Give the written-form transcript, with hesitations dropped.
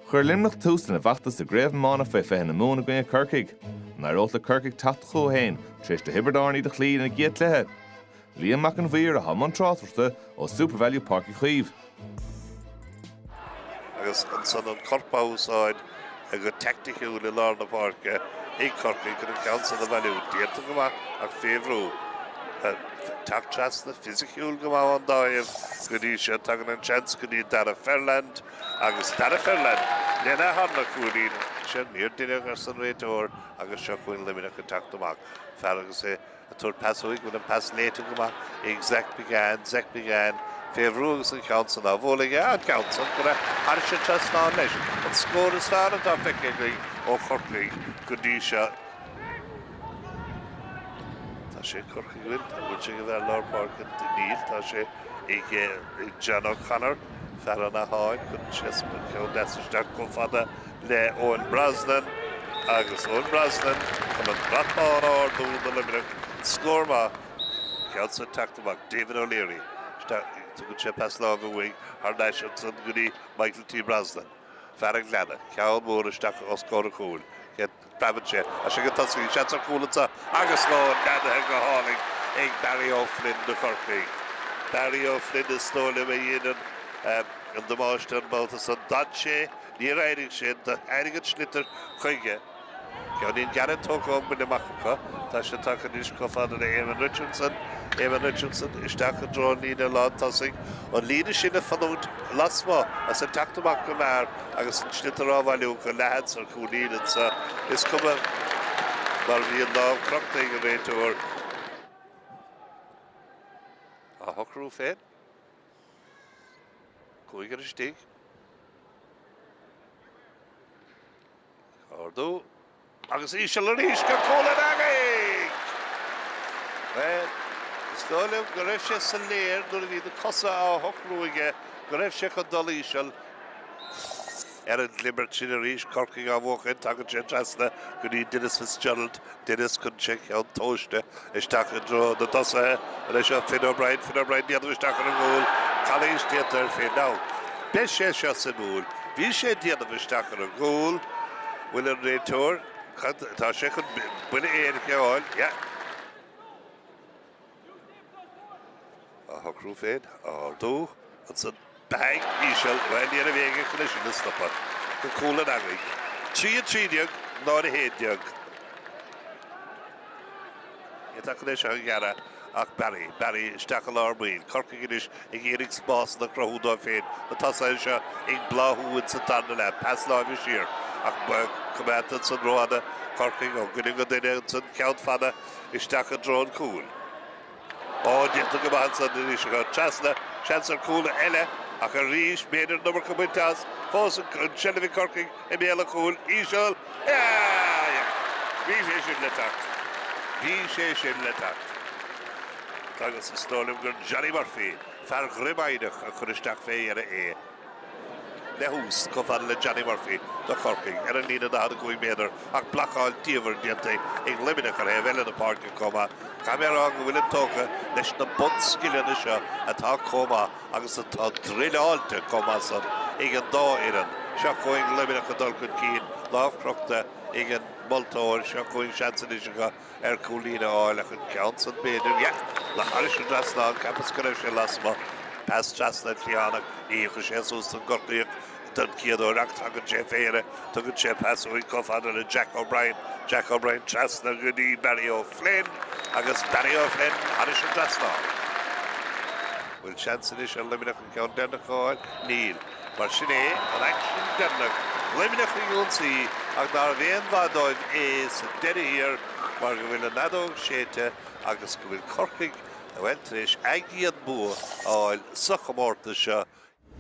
Chuir Luimneach tús lena bhfeachtas i gCraobh Iomána Faoi 20 na Mumhan i gcoinne Corcaigh. An éireodh le Corcaigh teacht chucu féin tar éis do Thiobraid Árann iad a chloí ina gcéad chluiche? Liam Mac an Mhaoir atá i mbun tráchtaireachta ó Supervalu Páirc Uí Chaoimh. Agus ansan an corp á úsáid go teaicticiúil i lár na páirce ag Corcaigh chun an ceann san a bhailiú. Déanta go maith ach fé bhrú. Teacht trasna fisiciúil go maith ón dá thaobh go dtí seo. Tagann an seans go dtí Darragh Ferland. Agus Darragh Ferland lena tharna cúilín sin, níor deineadh arsa an réiteoir agus seo chugainn Luimneach ag teacht amach. Fear agus é ag tabhairt pas uaidh, bhfuil an pas léite go maith ag Zach McGann, Zach McGann fé bhrú agus an ceann san á bhualadh aige, an ceann san go raibh thairis an trasnán leis. An scór is fearr atá feicthe againn ó Chorcaigh go dtí seo. Tá sé ag Corcaigh, bhfuil? An bhfuil sé ag an bhfear lár páirce? Níl, tá sé ag John O'Connor, fear an Atháin, cuireann sé an ceann deas isteach chomh fada le Eoin Brosnan agus Eoin Brosnan chun an brat bán a ardú do Luimneach. Scór maith, ceann san teacht amach, David O'Leary, tugann sé pas láimhe uaidh thar n-ais ansan go dtí Michael T. Brosnan, fear an Ghleanna, ceann mór isteach os comhair an chúil. Preabann sé as ag an tosaí, seans ar chúl anseo agus scór neadaithe go hálainn ag Barry O'Flynn do Chorcaigh. Barry O'Flynn is dóigh liom a dhein an damáiste an babhta san. D'fhan sé, níor éirigh sé, d'éirigh an sliotar chuige. Ceainnín Gannon tógtha ón mbuille amach acu. Tá sé tagtha anois chomh fada le Eamon Richardson. Eamon Richardson isteach i dtreo an líne lántosaigh. An líne sin ag fanúint lasmuigh as an teacht amach go mear agus an sliotar á bhailiú go leathan sa chúl-líne anseo. Is cuma mar bhí an lámh crochta ag an réiteoir. Á shocrú féin. Cúigear istigh. Ardú. Agus íseal arís go cúl an eangaigh! Bhuel, is dóigh liom go raibh sé soiléir nuair a bhí na cosa á shocrú aige go raibh sé chun dul íseal. Ar an gclimirt sin arís, Corcaigh á bhuachan, tagann sé trasna go dtí Denis Fitzgerald. Denis cuireann sé ceann tomhaiste isteach i dtreo na dtosaithe. Anois seo Finn O'Brien, Finn O'Brien ag déanamh isteach ar an gcúl. Calaois déanta air féin. Now, beidh sé seo suimiúil. Bhí sé ag déanamh isteach ar an gcúl. Bhfuil an réiteoir, tá sé chun buille éirice a fháil. Yeah. Á shocrú féin, á ardú, ansan bang íseal, bhuel ní raibh éinne chun é sin a stopadh. Go cúl an eangaigh. 3 13, 0 11. Cé atá chun é seo a ghearradh ach Barry. Barry isteach i lár baill. Corcaigh anois ag iarraidh spásanna a chruthú dóibh féin. Na tosaithe seo ag bláthú ins an darna leath. Pas láimhe siar ach coimeádta ansan rófhada. Corcaigh ó dhuine go duine ansan ceann fada isteach i dtreo an chúil. Ó, déanta go maith ansan arís acu. Trasna, seans ar chúl eile ach arís b'fhéidir an iomarca bainte as. Fós an tseilbh ag Corcaigh i mbéal an chúil. Íseal. Yeah! Bhí sé sin le teacht. Bhí sé sin le teacht. Agus is dóigh liom gur Johnny Murphy, fear Dhroim Eidhneach, a chuir isteach fé dheireadh é. Le thús chomh fada le Johnny Murphy do Chorcaigh ar an líne 45 méadar ach blocáil diamhair déanta ag Luimneach ar thaobh eile na páirce chomh maith. Caithfidh mé a rá go bhfuilim tógtha leis na bunscileanna seo atá chomh maith agus atá druileáilte chomh maith san ag an dá fhoireann. Seo chugainn Luimneach ag dul chun cinn, lámh crochta ag an moltóir. Seo chugainn seans anois acu ar chúilín a fháil ach an ceann san b'fhéidir, yeah, le thairis an dtrasnán, cheapas go raibh sé lasmuigh, pas trasna an cliathánach, ní thiocfaidh sé suas don gCorcaíoch don chéad uair ach tagann sé fé dheireadh, tugann sé pas uaidh chomh fada le Jack O'Brien, Jack O'Brien trasna go dtí Barry O'Flynn agus Barry O'Flynn thairis an dtrasnán. Bhfuil seans anois ar Luimneach an ceann deireanach a fháil? Níl. Mar sin é, an aicsean deireanach, Luimneach ag ionsaí ach nárbh aon mhaith dóibh é sa deireadh thiar mar go bhfuil an fheadóg séidte agus go bhfuil Corcaigh, bhuel, tar éis a gcéad bua a fháil sa chomórtas seo.